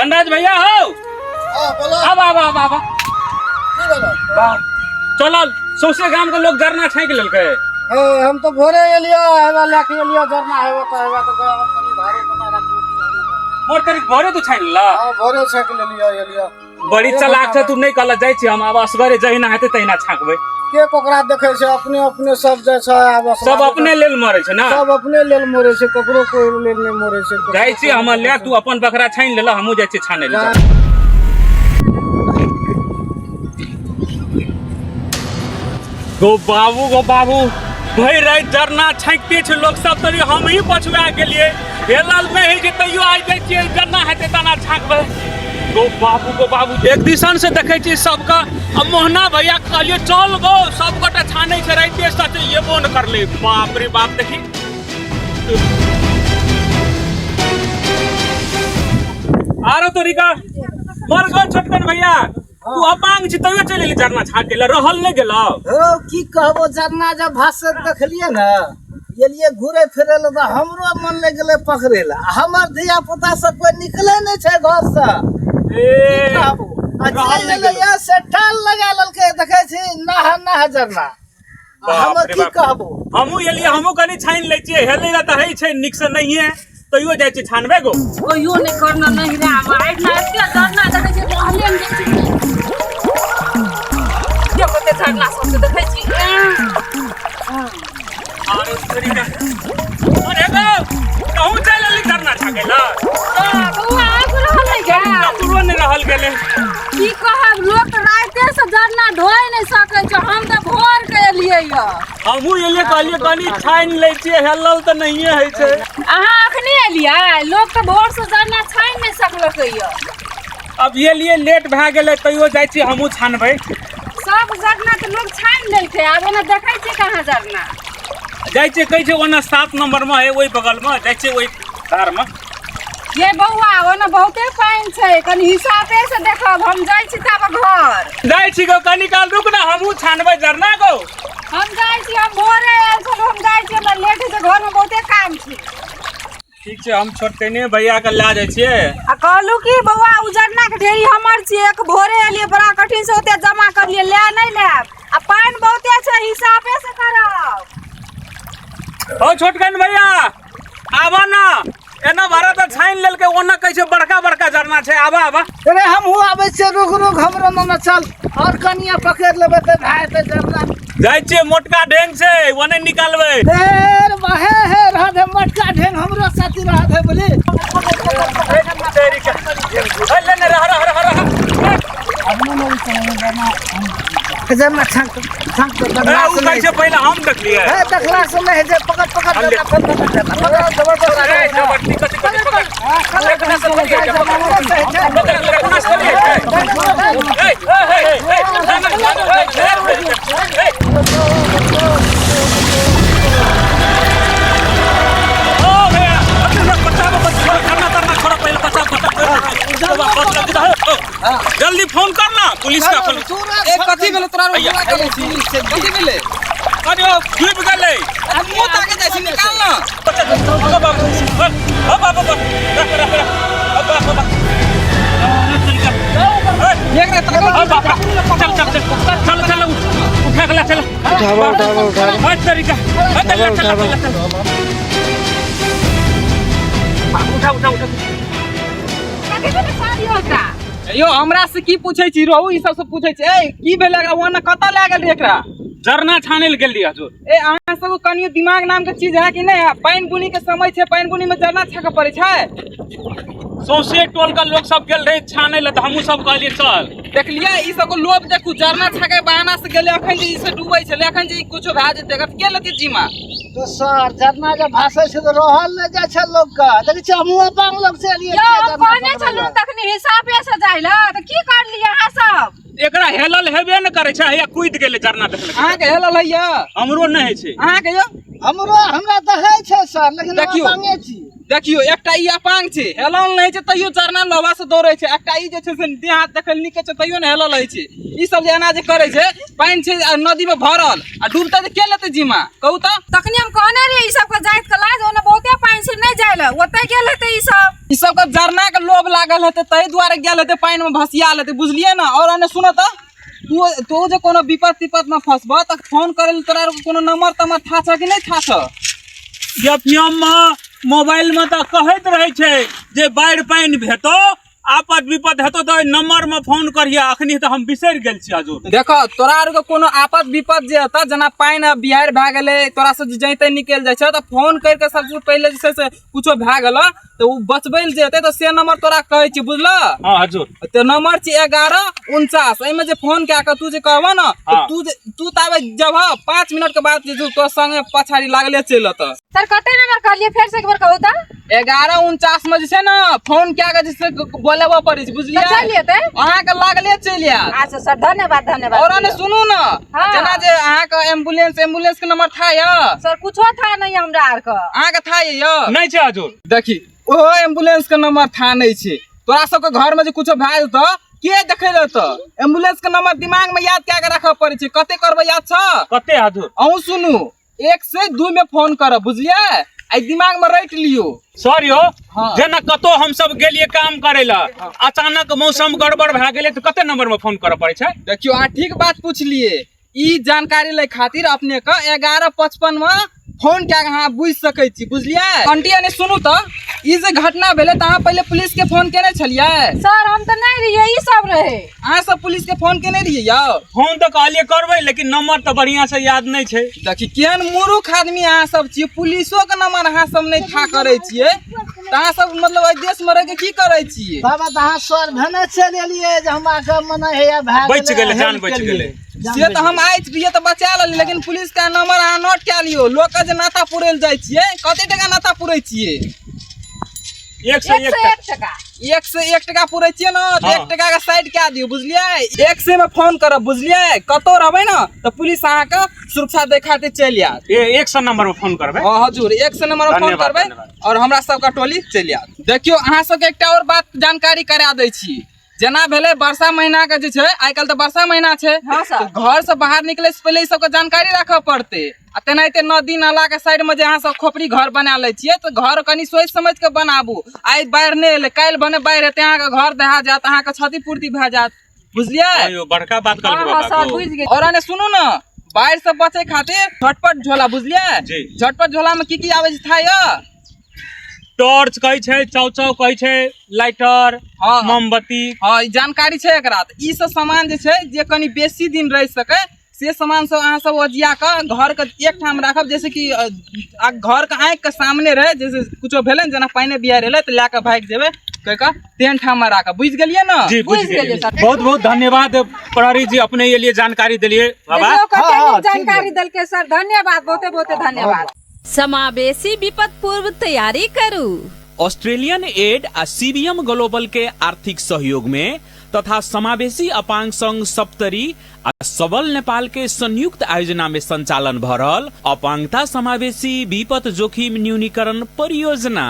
धनराज भैया हो। हाँ बोलो। आब आब आब आब। की भेलो? वाह, चलल सौंसे गाम के लोग जरना छाँकि लेलकै। हे, हम तो भोरे एलियो, हेवा लेके एलियो जरना, हेवा तो हेवा तो गया कनी धारो कना राख लेलियो। मोर तरीक भोरे तू छानि लेलह? हाँ, भोरे छाँकि लेलियो एलियो। बड़ी चलाक छै तू, नहि कहल जाइ छी हम आब असगरे, जहिना हेतै तहिना छाँकबै। के ककरा देखै छै, अपने अपने सब जाइ छै आब असगरे। सब अपने लेल मरै छै ने? सब अपने लेल मरै छै, ककरो कोई लेल नहि मरै छै। जाइ छी हम, ले तू अपन बकरा छानि लेलह, हमहूँ जाइ छी छानै लए। गो बाबू, गो बाबू, भरि राति जरना छाँकिते छै लोक सब, तरी हम ही पछुआ गेलियै। हेलल नहि होइ छै तैयो आइ जाइ छियै, जरना हेतै तना छाँकबै। गो बाबू, गो बाबू, एक दिसन से देखै छियै सबके आ मोहना भैया कहलियै चल गो, सब गोटा छानै छै राइते सच एबो ने करलै। बाप रे बाप, देखी आरो तोरीका मर गो। छोटकन भैया, तू अपांग छी तैयो चलि एली जरना छाँके लए, रहल नहि गेलौ? हौ, की कहबो, जरना जब भासत देखलियै ने, एलियै घुरे फिरे लए तऽ हमरो मन लागि गेलै पकड़े लए। आ हमर धिया पुता सब कोई निकले नहि छै घर से। ए, कहबो आ रहल जे नहि एलै गेलौ। से टाल लगा लेलकै, देखै छी नाह नाह जरना। आ बाप हमर रे की बाप। कहबो, हमहूँ एलियै, हमहूँ कनि छानि लै छियै, हेलै लए तऽ होइ छै नीक से नहिये, तैयो जाइ छियै छानबै गो। कहियो नहि करना नहीं रे, आब आइ ना एते डरना देखै छियै, रहले नहि जाइ छै। देखो ते झरना सब के देखै छी। आरो तरीका अरे गो, कहूँ चलि एली झरना छाकै लए? बौआ, आबि रहल है गे। ककरो नहि रहल गेलै। की कहब, लोक तऽ राइते से जरना ढोइ नहि सकै छै, हम तऽ भोर के एलियै यऽ। हमहूँ एलियै, कहलियै कनि छानि लै छियै, हेलल तऽ नहिये होइ छै। अहाँ अखने एलियै, लोक तऽ भोर से जरना छानि नहि सकलकै यऽ। अब एलियै लेट भए गेलै, तैयो जाइ छियै हमहूँ छानबै। सब जरना तऽ लोक छानि लेलकै, आब ओना देखै छियै कहाँ जरना। जाइ छियै, कहै छै ओना 7 नम्बरमे है, ओहि बगलमे जाइ छियै, ओहि धारमे। ये बौआ, ओना बहुते पानि छै, कनि हिसाबे से देखब। हम जाइ छी तब घर। जाइ छी गो, कनि काल रुक ना, हमहूँ छानबै जरना गो। हम जाइ छी, हम भोरे आयल छलहुँ, हम जाइ छी, हमरा लेट होइ छै, घरमे बहुते काम छै। ठीक छै, हम छोटकने भैया के लए जाइ छियै। आ कहलहुँ कि बौआ, उ जरना के ढेरी हमर छियै, एक भोरे एलियै बड़ा कठिन से, ओते जमा करलियै, लए नहि लेब। आ पानि बहुते छै, हिसाबे से करब। ओ छोटकन भैया, आबा ना, एना भरा तऽ छानि लेलकै, ओना कहै छै बड़का बड़का झरना छै, आबा आबा। अरे हमहूँ आबै छियै, रुक रुक, हमरो मामा चल, और कनिया पकड़ि लेबै तऽ भए जेतै झरना। जाइ छियै, मोटका ढेंग छै, ओने निकालबै। हे रे बा, हे हे, रह दे मोटका ढेंग, हमरो साथी रह दे बोली। ए, ले ने, रह रह रह रह। जरना छाँक छाँक ए, उ कहै छै पहिले हम देखलियै। हे, देखला से नहि होइ छै, पकड़ पकड़। हल्ले। जरना पकड़ पकड़ जरना पकड़ जबरदस्त। ए, जबरदस्ती कथी कथी पकड़। एकरा से थोड़ी होइ छै, पकड़। पकड़, एकरा से थोड़ी होइ छै। ए, ए, ए, ए, ना, ना, ना, ए, ए, ए, ए। ओ भैया, अपने बचाबो, बचाबो, करना करना छोड़ो, पहले बचाओ बचाओ, बचाओ, जल्दी फोन कर ना पुलिस का फोन। ए, कथी भेलै तोरा? भैया। रुकवा करै छी, कथी भेलै? अरे ओ डूबि गेलै। मुँह ताके जाइ छी, निकाल ना। ओ बाबू, ओ बाबू, रख रख रख, ओ बाबू, एकरा ताकल। ओ बाप, चल चल चल चल चल, उठा के ला, चल। उठाबो उठाबो उठाबो। हट तरीका, हट, चल चल चल चल, उठा उठा उठा। कथी भेलै साड़ी ओकरा? यौ, हमरा से की पूछै छी? रहू, ई सब से पूछै छी। ए, की भेलै एकरा? ओना कतऽ लए गेल रही एकरा? झरना छानै लए गेल रही हजूर। ए, अहाँ सब कनियो दिमाग नाम के चीज है कि नहि है? पानि बुनी के समय छै, पानि बुनी में जरना छाके पड़ै छै? सौंसे टोल के लोग सब गेल रहे छानै लए, तऽ हमहूँ सब कहलियै चल। देखलियै, ई सबके लोभ देखू, जरना छाके बहाना से गेलै, अखन जे ई से डूबै छलै, अखन जे ई कुछो भए जेतै एकर के लेतै जिम्मा? तो सर, झरना जब भासै छै तऽ रहल नहि जाइ छै लोकके। देखै छियै, हमहूँ अपन लोक से एलियै। यौ, हम कहने छलहुँ तखनी हिसाबे से जाइ लए, तऽ की करलियै अहाँ सब? एकरा हेलल हेबे ने करै छै, हैया कुदि गेलै झरना देखलकै। अहाँके हेलल है? हमरो नहि होइ छै। अहाँके यौ? हमरो, हमरा तऽ होइ छै सर, लेकिन हम देखियौ। अपांगे छी। देखियो एकटा ई अपांग छै, हेलल नहि छै तैयो जरना लोभा से दौड़े छै। एकटा ई जे छै से देह हाथ देखल नीके छै तैयो ने हेलल होइ छै। ई सब जे एना जे करे छै, पानि छै आ नदी में भरल आ डूबतै तऽ के लेतै जिम्मा, कहू तऽ? तखनी हम कहने रहियै ई सबके जाइत के लाज, ओने बहुते पानि छै, नहि जाय लए, ओतै गेल हेतै ई सब। ई सबके जरना के लोभ लागल हेतै ताहि दुआरे गेल हेतै, पानि में भसिया लेतै, बुझलियै ने? और ओने सुनो तऽ, तू जे कोनो विपत तिपत में फंसबह तऽ फोन करे लए तोरा आरके कोनो नंबर तम्बर था छह कि नहि था छह? एफएम में मोबाइल में तऽ कहैत रहै छै जे बाढ़ि पानि भेटो, आपद विपद हेतौ तऽ नंबर में फोन करिहे। अखनी तऽ हम बिसरि गेल छी हजूर। देखो तोरा आरके कोनो आपद विपद जे हेतौ, जेना पानि आ बिहाड़ि भए गेलै, तोरा से जैते निकलि जाइ छै तऽ फोन करिके सबसँ पहिले जे छै से कुछो भए गेल तऽ ओ बचबै लए जे हेतै तऽ से नंबर तोरा कहै छी, बुझलह? हँ हजूर। तऽ नंबर छी 1149, एहिमे जे फोन कए कऽ तू जे कहबह ने, तऽ तू ताबे जबह 5 मिनट के बाद जे तोरा संगे पछाड़ी लागले चलि अतऽ। सर कते नंबर कहलियै फेर से एक बार कहू तऽ? 1149 में जे छै ने फोन कए कऽ जे छै बोलेबऽ पड़ै छै, बुझलियै? तऽ चलि एतै? अहाँके लागले चलि आयत। अच्छा सर, धन्यवाद, धन्यवाद। और ने सुनू ने, हाँ। जेना जे अहाँके एम्बुलेंस के नंबर था यऽ? सर कुछो था नहीं हमरा आर के। अहाँके था यऽ? नहि छै हजूर। देखी ओहो एम्बुलेंस के नंबर था नहीं छै। तोरा सबके घर में जे कुछो भए जेतऽ के देखै लए एतऽ? एम्बुलेंस के नंबर दिमाग में याद कए के राखऽ पड़ै छै। कते करबै याद छऽ? कते हजूर? अहूँ सुनू, 1 से 2 में फोन करब, बुझलियै? आई दिमाग में रटि लियो। सर यो, हाँ। जेना कतौ हम सब गेलियै काम करै लए, अचानक मौसम गड़बड़ भए गेलै तऽ कते नंबर में फोन करऽ पड़ै छै? देखियो अहाँ ठीक बात पुछलियै। ई जानकारी लै खातिर अपने के 1155 में फोन कए के अहाँ बुझि सकै छी, बुझलियै? आंटी यानी सुनू तऽ, ई जे घटना भेलै तऽ अहाँ पहिले पुलिस के फोन केने छलियै? सर हम तऽ नहि रहियै, ई सब रहै। अहाँ सब पुलिस के फोन केने रहियै यौ? फोन तऽ कहलियै करबै, लेकिन नंबर तऽ बढ़िया से याद नहि छै। देखी केहन मूर्ख आदमी अहाँ सब छियै, पुलिसो के नंबर अहाँ सब नहि था करै छियै, तऽ अहाँ सब मतलब एहि देश में रहि के की करै छियै? बाबा तऽ अहाँ सर भेने चलि एलियै जे हमरा के मने हैया भए बचि गेलै, जान हेल्प बचि केलियै। गेलै। जान से तऽ बचि हम आइ रहियै तऽ बचा लेलियै, लेकिन पुलिस के नंबर अहाँ नोट कए लियौ। लोक के जे नाता पुरै लए जाइ छियै, कते टका नाता पुरै छियै? एक सए एक एक सए टका। एक टका। 101 टका पुरै छियै ने, तऽ हाँ। 1 टका के साइड कए दियौ, बुझलियै? 100 में फोन करब, बुझलियै? कतौ रहबै ने तऽ पुलिस अहाँके सुरक्षा दै खातिर चलि आयत। 100 नंबर में फोन करबै? हँ हजूर, 100 नंबर में फोन धन्यवाद, करबै धन्यवाद। और हमरा सबके टोली चलि आयत। देखियौ अहाँ सबके एकटा और बात जानकारी करा दै छी। जेना भेलै वर्षा महीना के जे छै, आइ काल्हि तऽ वर्षा महीना छै, हाँ सर। तऽ घर से बाहर निकले से पहिले ई सबके जानकारी राखऽ पड़तै। आ तेनाहिते नदी नाला के साइड में जे अहाँ सब खोपड़ी घर बना लै छियै तऽ घर कनि सोचि समझि के बनाबू। आइ बाढ़ि नहि एलै, काल्हि भने बाढ़ि एतै, अहाँके घर दहा जायत, अहाँके क्षतिपूर्ति भए जायत, बुझलियै? हँ यौ, बड़का बात कहलकै हाँ, हाँ, बाबा सर गो। बुझि गेलियै। और अने सुनू ने, बाढ़ि से बचै खातिर झटपट झोला, बुझलियै? जी। झटपट झोला में की की आबै छै था यऽ? टॉर्च कहै छै, चाउ चाउ कहै छै, लाइटर, हाँ। मोमबत्ती। हाँ, ई जानकारी छै एकरा। तऽ ई सब सामान जे छै जे कनि बेसी दिन रहि सकै से सामान सब अहाँ सब ओजिया कऽ घर के एक ठाम राखब, जैसे कि घर के आँखि के सामने रहे, जैसे कुछो भेलै ने, जेना पानि बिहाड़ि एलै तऽ लए कऽ भागि जेबै कहि कऽ तेहन ठाम मे राखब, बुझि गेलियै ने? जी बुझि बुझि गेलियै गेलियै। सर। बहुत बहुत धन्यवाद प्रहरी जी, अपने ये लिए जानकारी देलियै बाबा। देखियौ कते हाँ, नीक ठीक जानकारी देलकै सर, धन्यवाद, बहुते बहुते धन्यवाद। समावेशी विपद पूर्व तैयारी करू। Australian add a CBM global के आर्थिक सहयोग में तथा समावेशी अपांग संघ सप्तरी आ सबल नेपाल के संयुक्त आयोजना में संचालन भ रहल अपांगता समावेशी विपद जोखिम न्यूनीकरण परियोजना।